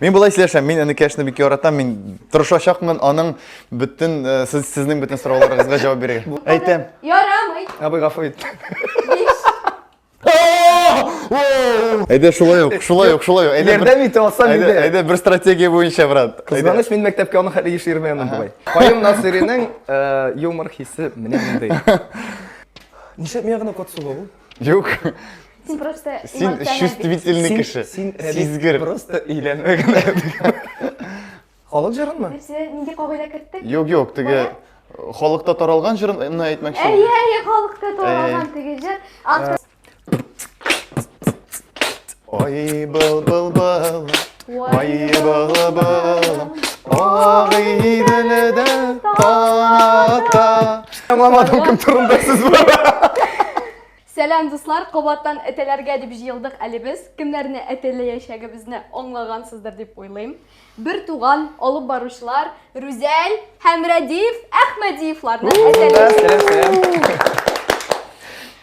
Мин болай сөйләшәм, мин энекәшне бик яратам, мин тырышачакмын аның бөтен э, сез сезнең бөтен сорауларыгызга җавап бирергә. Әйтәм. Ярамый. Абый гафу ит. Биш. Әйдә шулай ук, шулай ук, шулай ук. Әйдә бер- Ярдәм итә алсам Әйдә, инде. әйдә бер стратегия буенча, брат. Әйдә. Кызганыч, мин мәктәпкә аның хәтле еш йөрмәгәнмен бугай. Каюм Насыйриның э, юмор хисе менә мондый. Нишләп миңа гына кот суга ул? Юк. Син просто Син эмоциональ бит. чувствительный Син- кеше. Син Рәдиф, Сизгер. Просто өйләнмәгән. Халык җырынмы? Нәрсә, нинди кагыйдә керттек? Юк, юк, теге халыкта таралган җырын әйтмәкче. Әйе, әйе, халыкта таралган теге җыр. Автор Ай был был был. Ай был был. Агыйделдә таң ата. Аңламадым кем турында сүз бара. Сәлам, дуслар! Кабаттан әтәләргә дип җыелдык әле без. Кемнәрне әтәләячәгебезне аңлагансыздыр дип уйлыйм. Бер туган алып баручылар Рүзәл һәм Рәдиф Әхмәдиевларны әтәләячәк.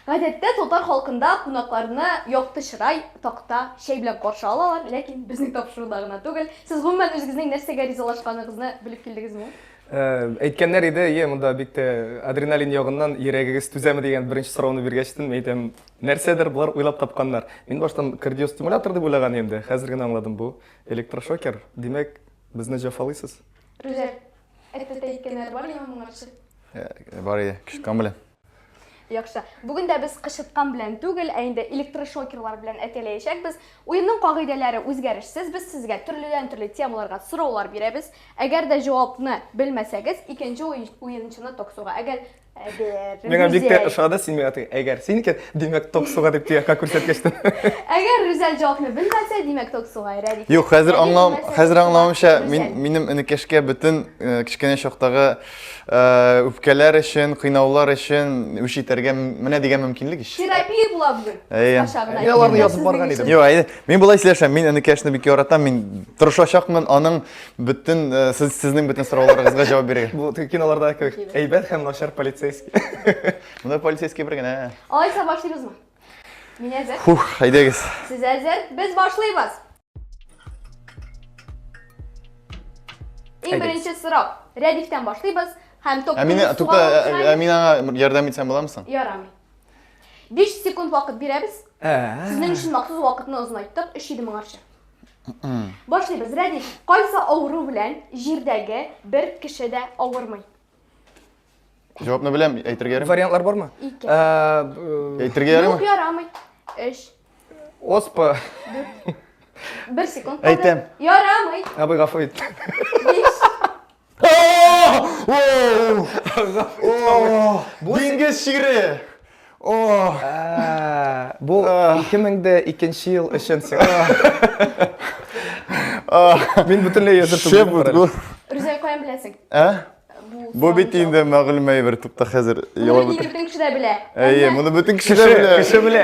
Гадәттә татар халкында кунакларны якты чырай, такта, чәй белән каршы алалар, ләкин безнең тапшыруда гына түгел. Сез гомумән үзегезнең нәрсәгә ризалашканыгызны белеп килдегезме? Э, әйткәннәр иде, е, монда бик тә адреналин ягыннан йөрәгегез түзәме дигән беренче сорауны биргәчтен, мин әйтәм, нәрсәдер болар уйлап тапканнар. Мин баштан кардиостимулятор дип уйлаган идем дә, хәзер генә аңладым, бу электрошокер. Димәк, безне җәфалыйсыз. Рүзәл, әйтәтә әйткәннәр бар идеме моңарчы? Э, бар иде, кычыткан белән. Яхшы. Бүген дә без кычыткан белән түгел, ә инде электрошокерлар белән әтәләячәкбез. Уенның кагыйдәләре үзгәрешсез. Без сезгә төрледән-төрле темаларга сораулар бирәбез. Әгәр дә җавапны белмәсәгез, икенче уенчыны ток суга. Әгәр әгәр Миңа бик тә Рүзәл- ошады, син миңа теге, әгәр син икән, димәк, ток суга дип төякка күрсәткәчтен. Әгәр Рүзәл җавапны белмәсә, димәк, ток суга Рәдиф. Юк, хәзер Рәдиф аңлау, белмәсә, хәзер ток суга аңлавымча, мин Рүзәл. минем энекәшкә бөтен э, кечкенә чактагы Э, үпкәләр өчен, кыйнаулар өчен үч итәргә менә дигән мөмкинлек ич. Терапия була бүген. Әйе. Кыскача гына Мин аларны әйткәндә, язып барган сезнең идем. Юк, әйе. Мин болай сөйләшәм, мин энекәшне бик яратам, мин тырышачакмын аның бөтен э, сез сезнең бөтен сорауларыгызга җавап бирергә. Бу теге кинолардагы кебек әйбәт һәм начар полицейский. Монда полицейский бер генә. Алайса башлыйбызмы? Мин әзер. Фух, әйдәгез. Сез әзер? Без башлыйбыз. Иң беренче сорау. Рәдифтән башлыйбыз һәм топ. Ә мин тукта, ә мин аңа ярдәм итсәм буламы соң? Ярамый. 5 секунд вакыт бирәбез. Сезнең өчен махсус вакытны озынайттык, 3 иде моңарчы. Башлыйбыз. Рәдиф, кайсы авыру белән җирдәге бер кеше дә авырмый? Җавапны беләм, әйтергә ярыймы? Вариантлар бармы? Ике. Әйтергә ярыймы? Юк, ярамый. Өч. Оспа. Дүрт. Бер секунд калды. Әйтәм. Ярамый. Абый гафу ит. Биш. Диңгез чире. О! Бу 2002 ел өчен сиңа. Мин бөтенләй әзер түгел. Рүзәл, каян беләсең? Ә? Бу бит инде мәгълүм әйбер, тукта хәзер елап Моны бөтен кеше дә белә. Әйе, моны бөтен кеше дә белә. Кеше белә.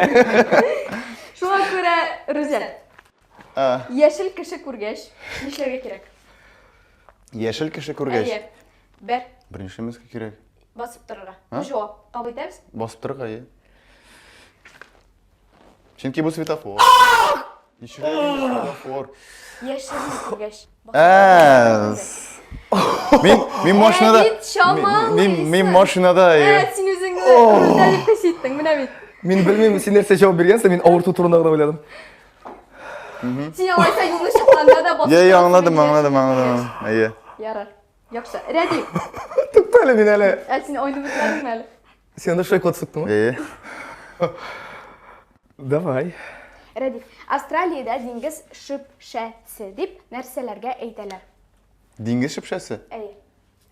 Шуңа күрә, Рүзәл. Яшел кеше күргәч, нишләргә кирәк? Яшел кеше күргәч. Әйе. Бер. Беренче нишләмәскә кирәк? Басып торырга. Бу җавап. Кабул итәбез? Басып торырга, әйе. Чөнки бу светофор. Ничек светофор? Яшел күргәч. Ә. Мин мин машинада Мин мин машинада. Ә, син үзеңне рульдә дип хис иттең, менә бит. Мин белмим, син нәрсә җавап биргәнсең, мин авырту турында гына уйладым. Син алайса юлны чыкканда да басып. Я, я аңладым, аңладым, аңладым. Әйе. Ярар. Яхшы. Рәдиф. Тукта әле мин әле. Ә син ойны бетердеңме әле? Син анда шулай код суктыңмы? Әйе. Давай. Рәдиф, Австралиядә диңгез шөпшәсе дип нәрсәләргә әйтәләр? Диңгез шөпшәсе? Әйе.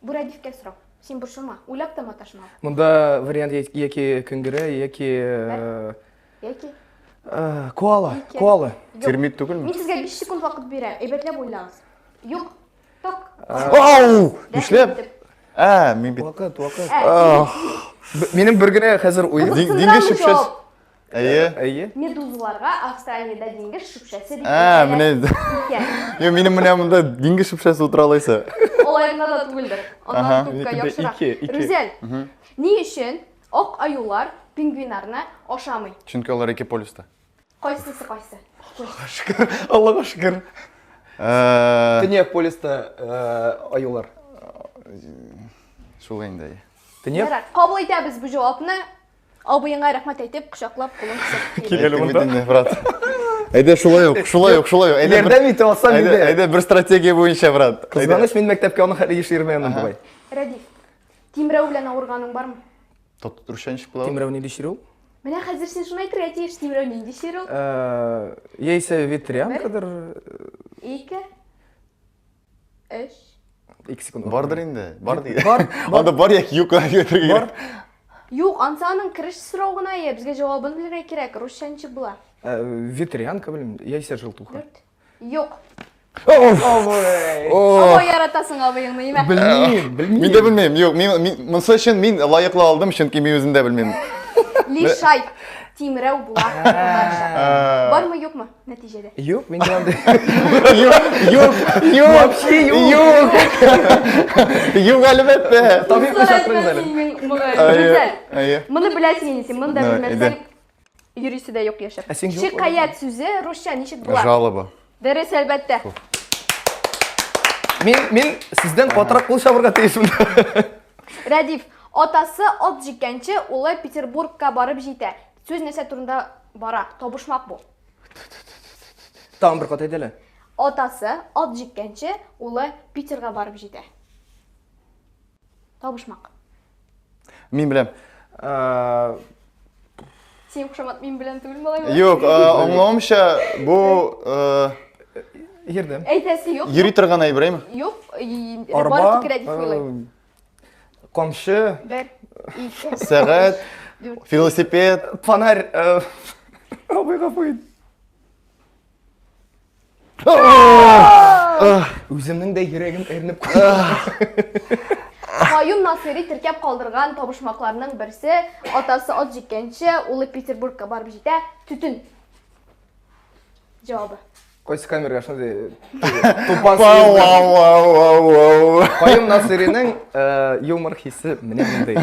Бу Рәдифкә сорау. Син борчылма, уйлап та маташма. Монда вариант яки көнгерә, яки Яки коала, коала. Термит түгелме? Мин сезгә 5 секунд вакыт бирәм, әйбәтләп уйлагыз. Юк. Ток. Ау! Нишләп? Ә, мин бит. Вакыт, вакыт. Минем бер генә хәзер уем. Диңгез шөпшәсе. Әйе. Әйе. Медузаларга Австралиядә диңгез шөпшәсе дип Ә, менә. Юк, минем менә монда диңгез шөпшәсе утыра алайса. Алай гына да түгелдер. Аннан күпкә яхшырак. Рүзәл, ни өчен ак аюлар пингвиннарны ашамый? Чөнки алар ике полюста. Кайсысы кайсы? Аллага шөкер. Аллага шөкер. Төньяк полюста аюлар. Шул инде. Төньяк? Ярар, кабул итәбез бу җавапны. Абыеңа рәхмәт әйтеп, кочаклап, кулын кысып. Кил әле монда. Инде, брат. Әйдә шулай ук, шулай ук, шулай ук. Әйдә Ярдәм итә алсам әйдә, инде. әйдә бер стратегия буенча, брат. Әйдә. Кызганыч, мин мәктәпкә аның хәтле еш йөрмәгәнмен бугай. Рәдиф, тимрәү белән авырганың бармы? Татырча ничек була? Тимрәү нинди чир ул? Менә хәзер син шуны әйтергә тиеш, тимрәү нинди чир ул? Э, Яисә ветрянкадыр. Ике, өч. Ике секунд. Бардыр инде. Бар ди. Бар, бар. Анда бар яки юк әйтергә Бар. кирәк. Юк, ансы аның кереш сорау гына ия, безгә җавабын белергә кирәк. Русча ничек була? Э, Ветрянка, белмим, яисә желтуха. Дүрт. Юк. Ой. Абый яратасың абыеңны, име? Белмим, белмим. Мин дә белмим. Юк, мин мин монысы өчен мин лаеклы алдым, чөнки мин үзем дә белмим. Лишай. Тимрәү була. Татарча. Бармы, юкмы нәтиҗәдә? Юк, мин дә андый. Юк, юк, юк. Вообще юк. Юк. Юк, әлбәттә. Табибны чакырыгыз әле. Гүзәл. Әйе. Моны беләсең инде син, моны да Давай, белмәсәң, йөрисе дә юк яшәп. Ә син юк Шикаять сүзе русча ничек була? Жалоба. Дөрес, әлбәттә. Мин мин сездән катырак кул чабырга тиешмен. Рәдиф, атасы ат җиккәнче, улы Петербургка барып җитә. Сүз нәрсә турында бара? Табышмак бу. Тагын бер кат әйт әле. Атасы ат җиккәнче, улы Питерга барып җитә. Табышмак. Мин беләм. Э, Син кушамат мин белән түгел малай. Юк, э, аңлавымча, бу э, Йөрдем. Әйтәсе юк. йөри торган әйбер, әйме? Юк, Арба, бары тик Рәдиф уйлый. э, камчы, Бер, ике, Сәгать, дүрт. велосипед. фонарь. э, Абый гафу ит. Үземнең дә йөрәгем әрнеп куйды. Каюм Насыйри теркәп калдырган табышмакларның берсе, атасы ат җиккәнче, улы Петербургка барып җитә, төтен. Җавабы. Кайсы камерага шундый тупас Вау, вау, вау, вау, вау. Каюм Насыйриның э, юмор хисе менә мондый.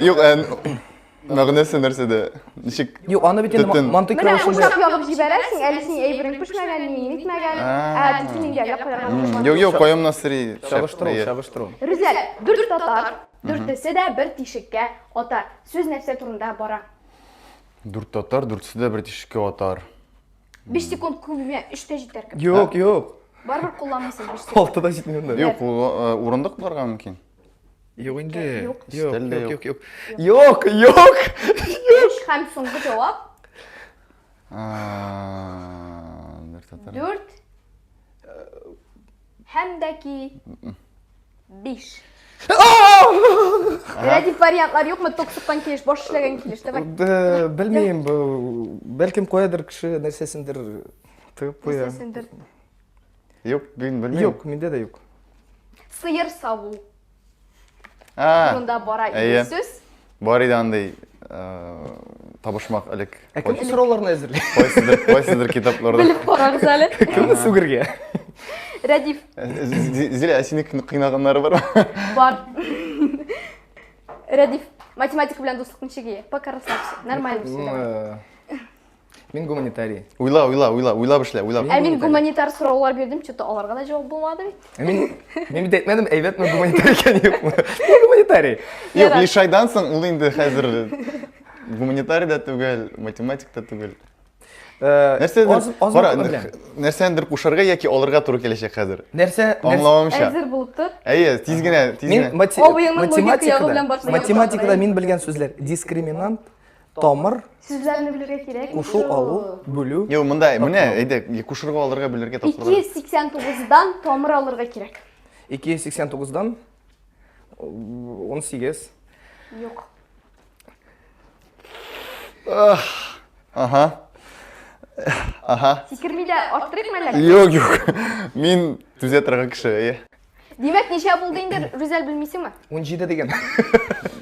Юк, ә, Мәгънәсе нәрсәдә? Ничек? Юк, аны бит инде Төтен. мантыйк Менә рәвешендә. учак ягып җибәрәсең, әле синең әйберең пешмәгән, ни нитмәгән, ә төтен инде әллә кайларга М, Юк, юк, Каюм Насыйри. шәп, Чагыштыру, әйе. чагыштыру. Рүзәл, дүрт татар, дүртесе дә бер тишеккә атар. Сүз нәрсә турында бара? Дүрт татар, дүртесе дә бер тишеккә атар. 5 секунд күп, 3 тә җитәр кебек. Юк, юк. Барыбер кулланмыйсыз 5 секунд. Алты да җитми монда. Юк, ул, э, урындык булырга мөмкин. Юк инде. Юк. Юк, Өстәл дә юк, юк, юк. Юк, юк. Өч һәм соңгы җавап. А, Бер татар. Дүрт. Һәм дә ки биш. Рәдиф вариантлар юкмы? Ток суккан килеш, баш эшләгән килеш. Давай. Б- Белмим, бу бәлкем каядыр кеше нәрсәсендер тыгып куя. Нәрсәсендер. Юк, мин белмим. Юк, миндә дә юк. Сыер саву А, турында бара иде әйе. сүз. Бар иде андый э, табышмак элек. Ә кем сорауларны әзерли? Кайсыдыр, кайсыдыр китапларда. Белеп карагыз әле. Кемне сүгергә? Рәдиф, Зилә, ә сине кыйнаганнары бармы? бар. Рәдиф, математика белән дуслык ничек ие? Пока расслабься. Нормально все. давай. Э, Мин гуманитарий. Уйла, уйла, уйла, уйлап эшлә, уйлап. Ә мин гуманитар сораулар бирдем, что-то аларга да җавап булмады бит. Ә Мин мин бит әйтмәдем, әйбәтме гуманитарий икән юкмы. Мин гуманитарий. Юк, Ярар. Лишайдан соң ул инде хәзер гуманитарий да түгел, математик та түгел. Э, Нәрсәдер, аз- аз кара, вакытны беләм. нәрсәндер кушарга яки алырга туры киләчәк хәзер. Нәрсә? нәрсә- Аңлавымча. Әзер булып тор. Әйе, тиз генә, тиз Мин генә. мати- Абыеңның логика ягы белән математикада, барсаң математикада мин белгән сүзләр дискриминант, тамыр, Сүзләрне белергә кирәк. кушу, алу, бүлү. Юк, монда менә әйдә, кушырга алырга белергә тапшырырга. 289-дан тамыр алырга кирәк. 289-дан 18. Юк. Ага. Ага. Сикерми дә арттырыйкмы әллә? Юк, юк. Мин түзә торган кеше, әйе. Димәк, ничә булды инде, Рүзәл, белмисеңме? 17 дигән.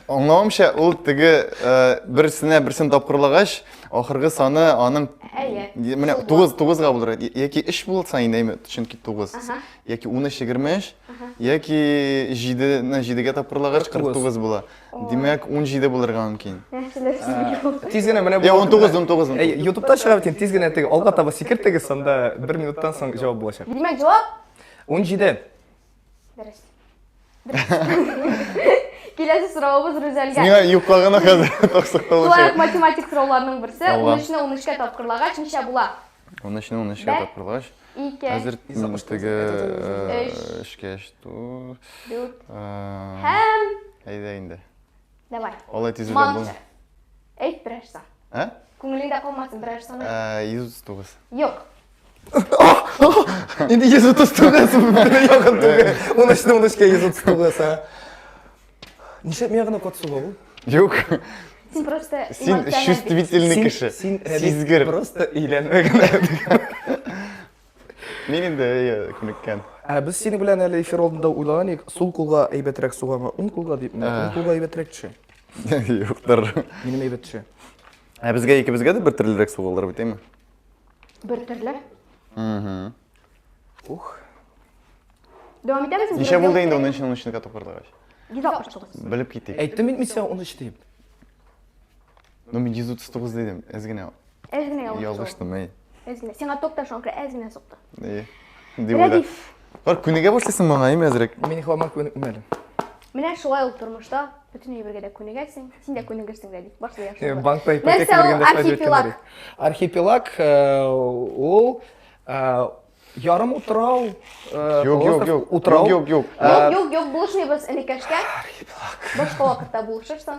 Аңлавымча, ул теге э, берсенә берсен тапкырлагач, ахыргы саны аның Әйе. Әйе. Менә 9 9-га булыр. Яки 3 булса инде, әйме, чөнки 9. Яки 13 23, яки 7-не 7-гә тапкырлагач 49 була. Димәк, 17 булырга мөмкин. Тиз генә менә бу. 19 19. Әй, YouTube'та чыга бит инде, тиз генә теге алга таба сикертегез, анда бер минуттан соң җавап булачак. Димәк, җавап 17. Дөрес. Киләсе соравыбыз Рүзәлгә. Миңа юкка гына хәзер токсык Шулай ук математик сорауларның берсе. 13-не 13-кә тапкырлагач ничә була? 13-не 13-кә тапкырлагач. 2. Хәзер теге 3-кә 3 4. Һәм Әйдә инде. Давай. Алай тиз уйлап булмый. Әйт берәр сан. Ә? Күңелеңдә калмасын берәр сан. 139. Юк. Инде 139 якын түгел. 13-не 13-кә 139, а. Нишләп миңа гына кат суга ул? Юк. Син просто Син чувствительный кеше. Син сизгер. Просто өйләнмә генә. Мин инде күнеккән. Ә без синең белән әле эфир алдында уйлаган идек, сул кулга әйбәтрәк сугамы, уң кулга дип, уң кулга әйбәтрәк төшә. Юктыр. Минем әйбәт төшә. Ә безгә икебезгә дә бер төрлерәк сугалар бит, әйме? Бер төрле. Ух. Дәвам итәбез. Ничә булды инде 13 13 тапкырлагач? 169. Белеп китик. Әйттем бит мин сиңа 13 дип. Ну мин 139 дидем, әз генә. Әз генә ялгыштым. Ялгыштым, әй. Әз генә. Сиңа ток та шуңа күрә әз генә сукты. Әйе. Дип уйла. Рәдиф. Бар, күнегә башлыйсың моңа, әйме әзрәк. Мин һаман күнекмәдем. Менә шулай ул тормышта бөтен әйбергә дә күнегәсең. Син дә күнегерсең, Рәдиф. Башлый яхшы. Э, банкта ипотека Нәрсә ул биргәндә шулай дип архипелаг? әйткәннәр иде. Архипелаг э, ул э, ярым утрау, э, Юк, юк, полуостров, юк. утрау. Юк, юк, юк. Юк, юк, юк, булышмыйбыз энекәшкә. Башка вакытта булышырсың.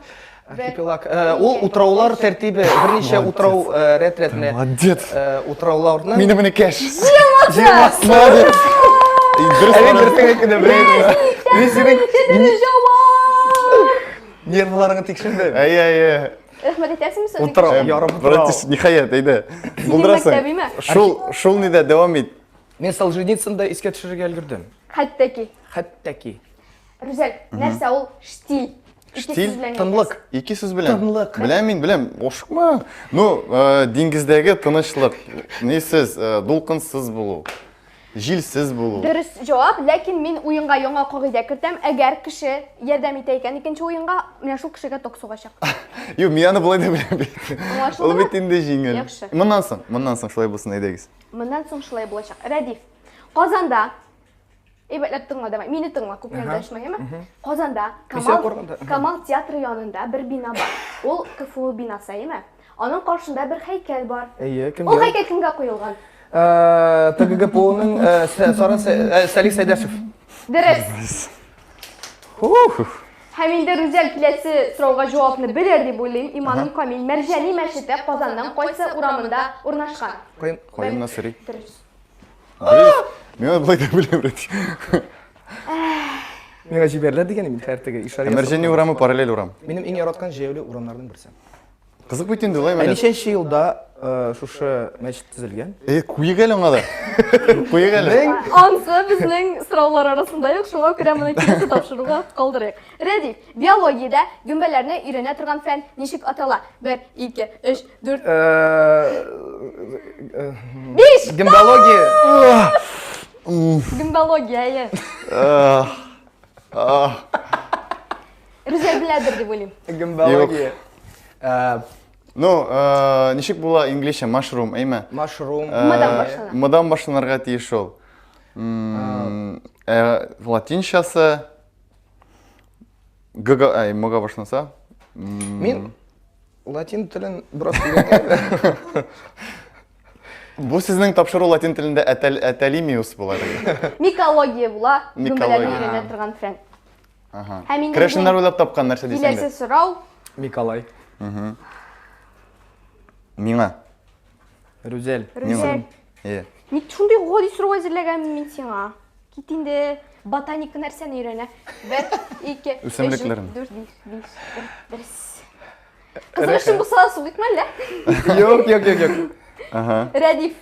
Архипелаг. Э, Ул утраулар тәртибе, берничә утрау э, рәт-рәтенә. Молодец. Э, Утрауларның Минем энекәш. Җыелмасы. Молодец. Дөрес Әле карар. дөресен әйткәндә беләм. Мин синең Җавап! нервларыңны тикшердем. Әйе, әйе. Рәхмәт итәсеңме соң? Утрау, ярым утрау. Братиш, ниһаять, әйдә. Булдырасың. мәктәбеме? Шул, шул нидә дәвам ит. Мин Солженицын да искә төшерергә өлгердем. Хәтта ки. Хәтта ки. Рүзәл, нәрсә ул штиль? Ике Штиль? сүз белән Тынлык. Ике сүз белән. Тынлык. Беләм мин, беләм. Ашыкма. Ну, э, диңгездәге тынычлык. Нисез, э, дулкынсыз булу. Җилсез булу. Дөрес җавап, ләкин мин уенга яңа кагыйдә кертәм. Әгәр кеше ярдәм итә икән икенче уенга, менә шул кешегә ток сугачак. Юк, мин аны болай да беләм бит. Аңлашылдымы? Ул бит инде җиңел. Яхшы. Моннан соң, моннан соң шулай булсын, әйдәгез. Моннан соң шулай булачак. Рәдиф, Казанда Әйбәтләп тыңла, давай. Мине тыңла, күп дәшмә, яме? Казанда Камал Камал театры янында бер бина бар. Ул КФУ бинасы, әйеме? Аның каршында бер һәйкәл бар. Әйе, кемгә? Ул һәйкәл кемгә куелган? ТГГПУның Сара Сәлих Сәйдәшев. Дөрес. Һәм инде Рүзәл киләсе сорауга җавапны белер дип уйлыйм. Иманым камил. Мәрҗани мәчете Казанның кайсы урамында урнашкан? Каем Каем Насыри. Дөрес. Дөрес. Мин болай да беләм, брат. Миңа җибәрделәр дигән мин хәер теге ишарә. Мәрҗани урамы параллель урам. Минем иң яраткан җәяүле урамнарның берсе. Кызык бит инде, улай Ә менә. ничәнче елда э, шушы мәчет төзелгән? Э, куйык әле аңа да. Куйык әле. Ансы безнең сораулар арасында юк, шуңа күрә моны киләсе тапшыруга калдырыйк. Рәдиф, биологиядә гөмбәләрне өйрәнә торган фән ничек атала? 1, 2, 3, 4, Э, 5. Гембология. Гөмбәлогия, әйе. Ах. Рүзәл беләдер дип уйлыйм. Гембология. Э, Ну, э, ничек була инглизчә mushroom, әйме? Mushroom. Мыдан башлана. Мыдан башланырга тиеш ул. Э, латинчасы Г ай, мга башланса. Мин латин телен бераз өйрәнгән. Бу сезнең тапшыру латин телендә әтәл әтәлимиус була. Микология була, гөмбәләрне Микология. өйрәнә торган фән. Ага. Һәм инде Керәшеннәр безнең уйлап тапкан нәрсә дисәң Киләсе дә. сорау. Миколай. Миңа. Рүзәл. Рүзәл. Е. Ник шундый гади сорау әзерләгәнмен мин сиңа? Кит инде. Ботаника нәрсәне өйрәнә? Бер, ике, өч, Үсемлекләрне. дүрт, биш, биш, бер, дөрес. Кызыгышың булса да сугыйкмы әллә? Юк, юк, юк, юк. Ага. Рәдиф.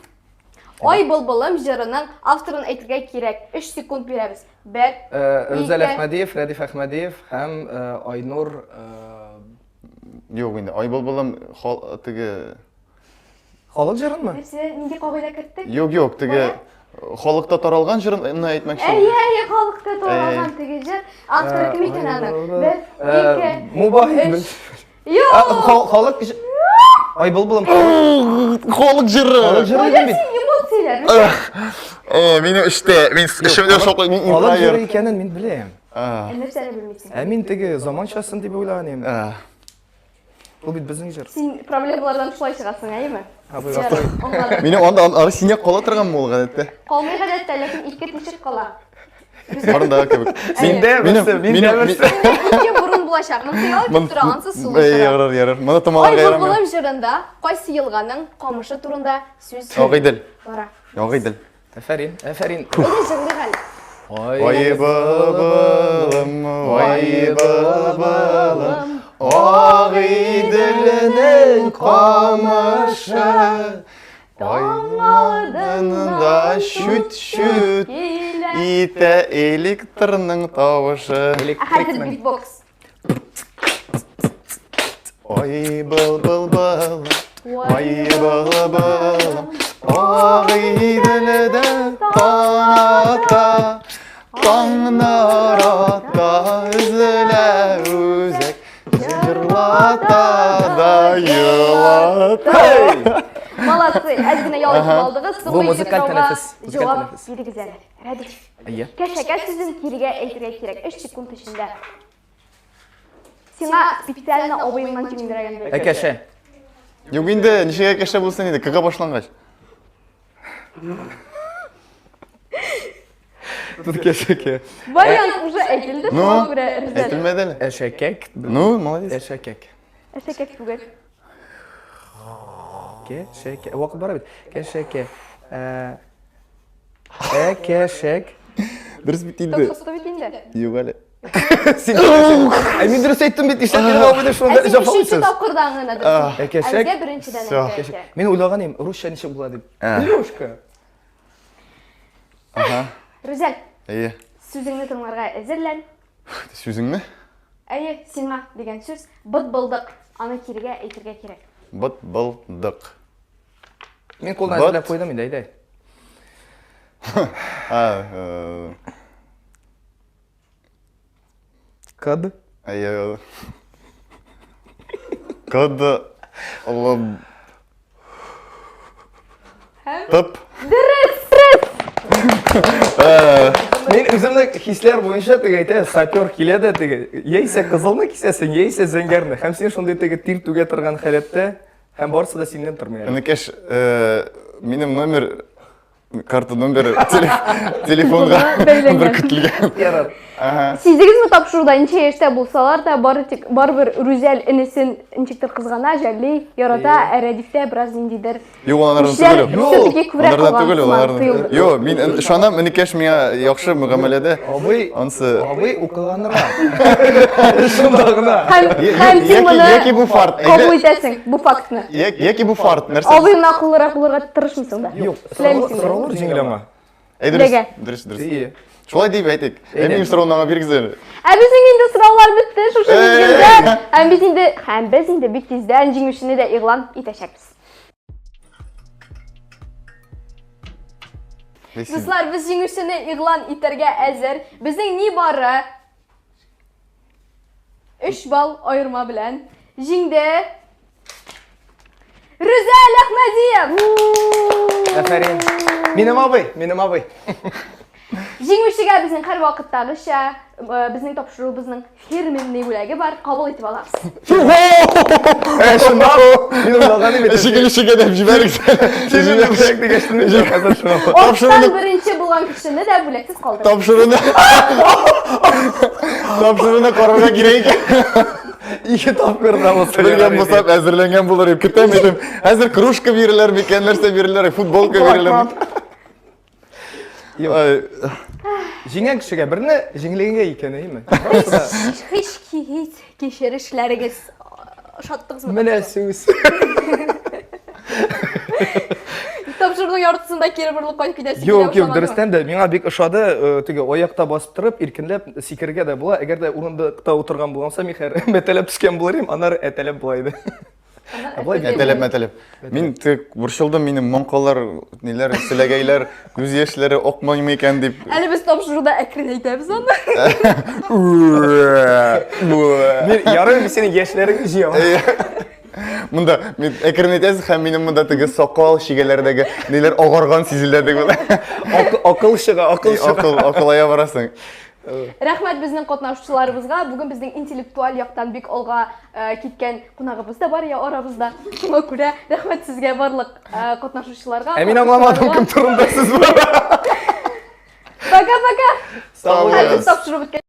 Ай былбылым җырының авторын әйтергә кирәк. 3 секунд бирәбез. Бер, Э, Рүзәл ике. Әхмәдиев, Рәдиф Әхмәдиев һәм э, Айнур э, Юк инде, ай былбылым теге. Халык җырынмы? Нәрсә, нинди кагыйдә керттек? Юк, юк, теге халыкта таралган җырын әйтмәкче. Әйе, әйе, халыкта таралган теге җыр. Авторы кем икән аның? Бер, ике, Мубай. өч. Юк! Халык Ай, былбылым. Халык җыры. Халык җыры икән бит. Син эмоцияләр. О, минем эштә, мин эшемдә шок, мин Халык җыры интроверт. икәнен мин беләм. Нәрсәне белмисең? Ә мин теге заманчасын дип уйлаган идем. Ул бит безнең җыр. Син проблемалардан шулай чыгасың, әйеме? Абый, Ярар, аңладым. Минем анда ары синяк кала торган ул гадәттә. Калмый гадәттә, ләкин ике тишек кала. Барындагы кебек. Миндә берсе, миндә берсе. Ике борын булачак. Моны алып китеп тора, ансыз сулыш. Ярар, ярар. Моны Ай томаларга ярамый. былбылым җырында кайсы елганың камышы турында сүз Агыйдел. бара? Агыйдел. Әфәрин, әфәрин. Әйдә җырлыйк әле. Ай былбылым, ай былбылым, Агыйделнең камышы. Таң алдында чүт-чүт килә. итә электрның тавышы. Ә хәзер битбокс. Ай был был был, ай был был, Агыйделдә таң ата, таңнар ата, өзелә үзәк, җырлата да елата. Молодцы, әз генә ял итеп алдыгыз. Бу Соңгы ике музыкаль сорауга тәнәфес, музыкаль җавап тәнәфес. бирегез әле. Рәдиф. Әйе. Кәшәкә сүзен кирегә әйтергә кирәк. 3 секунд эчендә. Сиңа специально абыеңнан җиңелрәк инде. Әкәшә. Юк инде, ничек әкәшә булсын инде, кга башлангач. Тут кәшәкә. Вариант уже әйтелде, Ну, шуңа күрә Рүзәл. әйтелмәде әле. Әшәкәк. Ну, молодец. Әшәкәк. Әшәкәк түгел. Кәшәкә. Вакыт бара бит. Кәшәкә. Ә, Әкәшәк. Дөрес бит инде. Тотты бит инде. Юк әле. Син кәшәк. Ә мин дөрес әйттем бит, нишләп минем абыйны Ә шунда син өченче җәфалыйсыз? тапкырдан гына дөрес. Әкәшәк. Ә безгә беренчедән Всё. әйтергә. Мин уйлаган идем, русча ничек була дип. Ә. Лёшка. Ага. Рүзәл, Әйе. сүзеңне тыңларга әзерлән. Сүзеңне? Әйе, сиңа дигән сүз быт-былдык. Аны кирегә әйтергә кирәк. Быт-былдык. Мин кулдан Быт. әзерләп куйдым инде, әйдә. А, э, Кад. әйе. Кад лып. Тып. Мин үземнең хисләр буенча теге әйтә, сапер килә дә теге, яисә кызылны кисәсең, яисә зәңгәрне. Һәм син шундый теге тир түгә торган халәттә, һәм барысы да синнән тормый әле. Энекәш, э, минем номер карта номеры телефонга Бәйләнгән. беркетелгән. Ярар. Ага. Сиздегезме тапшыруда ничә яшьтә булсалар да, бары тик барыбер Рүзәл энесен ничектер кызгана, жәлли, ярата, ә Рәдифтә бераз ниндидер Юк, ул анардан Эшләр түгел. ул. все-таки күбрәк Анардан калган түгел, ул сыман анардан. тоелды. Юк, мин ышанам, энекәш миңа яхшы мөгамәләдә. Абый, Ансы абый укыганрак. Шунда гына. Һәм һәм син Яки моны яки бу фарт. кабул Әйдә, итәсең, бу фактны. яки бу фарт. Нәрсә? Абыеңнан акыллырак булырга тырышмыйсың да. Юк, Теләмисең дә. сораулар җиңел аңа. Әй, дөрес, Ләгә. дөрес, дөрес. Ие. Шулай дип әйтик. Ә Әйдә. минем сорауны аңа бирегез әле. Ә безнең инде сораулар бетте шушы Эй! мизгелдә. Һәм без инде һәм без инде бик тиздән җиңүчене дә игълан итәчәкбез. Дуслар, без җиңүчене игълан итәргә әзер. Безнең нибары 3 балл аерма белән җиңде Рүзәл Әхмәдиев! Афәрин. Минем абый, минем абый. Җиңүчегә безнең һәрвакыттагыча э, безнең тапшыруыбызның фирменный бүләге бар, кабул итеп алабыз. Ә, шунда мин уйлаган идем. Җиңүчегә дип җибәрегез. Фирменный бүләк дигәч, мин хәзер шуңа. Арттан Тапшыруны беренче булган кешене дә бүләксез калдырдык. тапшыруны Тапшыруны карарга кирәк икән. Ике тапкыр да булса. Белгән булсам, әзерләнгән булыр идем. Көтәм идем. Хәзер кружка бирелер микән, нәрсә бирелер, футболка бирелер. Юк. Ай, Җиңгән кешегә берне, җиңелгәнгә икене, әйеме? Һич һич кичерешләрегез ошаттыгызмы? Менә сүз. Тапшыруның яртысында кире борылып кайтып китәсе килә Юк, юк, ошамадымы? дөрестән дә миңа бик ошады. Э, Теге аякта басып торып, иркенләп сикерергә дә була. Әгәр дә урындыкта утырган булсам, мин хәзер мәтәләп төшкән булыр идем, аннары әтәләп була иде. Ә болай бик Әтәләп, мәтәләп. Мин тек борчылдым, минем маңкалар, ниләр, селәгәйләр, күз яшьләре акмыймы икән дип. Әле без тапшыруда әкренәйтәбез аны. Мин ярый мин синең яшьләреңне җыям. Монда мин әкренәйтәсез һәм минем монда теге сакал чигәләрдәге ниләр агарган сизелә дип. Акыл чыга, акыл чыга. Акыл, акылая барасың. Рәхмәт безнең катнашучыларыбызга. Бүген безнең интеллектуаль яктан бик алга э, киткән кунагыбыз да бар я арабызда. Шуңа күрә рәхмәт сезгә барлык э, катнашучыларга. Ә мин аңламадым, кем турында сез. Пока-пока. Сау Хәзер булыгыз. тапшыру беткән.